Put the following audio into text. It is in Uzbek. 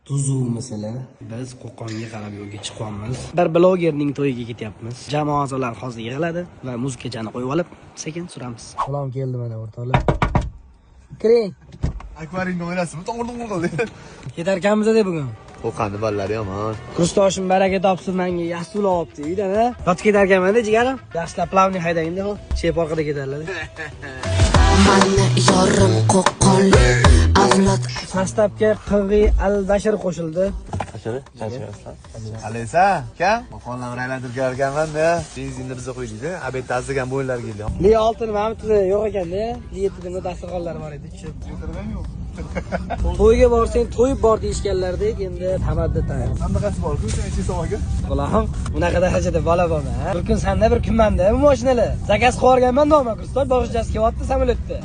Tuzuk masala. Biz Qo'qonga qarab yo'lga chiqyapmiz. Bir blogerning to'yiga ketyapmiz. Jamoa a'zolari hozir yig'iladi va muzikachani qo'yib olib, sekin suramiz. Salom keldi mana, o'rtoqlar. Kiring. Akvariumda o'ynasizmi? To'g'ri to'g'ri qildi. Ketarkanmiz deb bugun. Qo'qonni bolalari yomon. Kursdoshim baraka topsin, menga yaxshi olibdi uydan, ha. Yotib ketarkanman-da, jigarim. Yaxshilab плавный haydang, xo'p. Chep orqada ketadilar. Mani yorim qo'qonlik avlod. Состав ga Qig'iy Al-Bashir qo'shildi. Alisa, aka, Qo'qondan bir aylantirib kelarkanman-da. Benzinni biza qo'ydik-da. Обед da azzagan bo'yinlar keldi. Li oltini mana bu yo'q ekanda. Li yettida dasturxonlar bor edi, tushib. To'yga borsang to'yib bor deyishganlaridek, endi tamaddi tayyor. Qanaqasi bor-ku, sen ichisa aka? Bolam, bunaqa darajada bola bo'lma. Ha? Bir kun sanda, bir kun manda bu mashinalar. Заказ qilib yuborganman, noma kursdan bog'chasi kelyapti samolyotda.